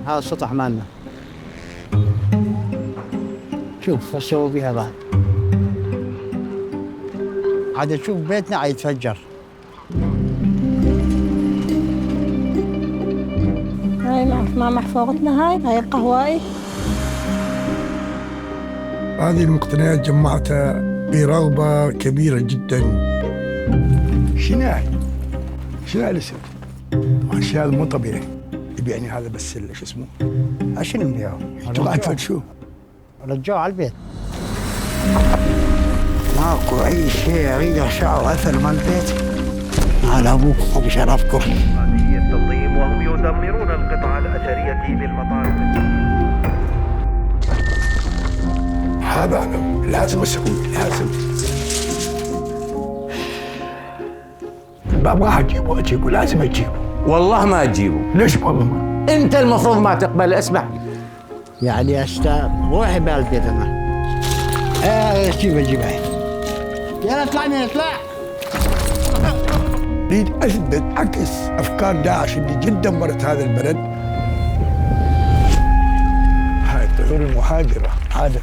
هذا السطح مالنا. شوف ايش سووا بيها بعد. عاد تشوف بيتنا عاد يتفجر. هاي مع محفظتنا، هاي القهوائي. هذه المقتنيات جمعتها برغبة كبيرة جدا. شناي الاسم؟ الشيء هذا مو طبيعي. يبيعني هذا بس شو اسمه؟ عشان نبيعه؟ انتوا قاعد تفتشوا؟ رجعوا على البيت. ماكو اي شيء اريد ارجعه اثر مال البيت على ابوكم وبشرفكم. هذه التنظيم وهم يدمرون القطع الأثرية للمطار. هذا أنا لازم أسويه، لازم. ما أجيبه لازم أجيبه. والله ما أجيبه. ليش والله ما؟ أنت المفروض ما تقبل. اسمح يعني روحي بالبيت انا. جيبها يلا اطلعني اطلع. أريد أثبت عكس أفكار داعش اللي جدا مرت هذا البلد. هاي الطيور المهاجرة عادت.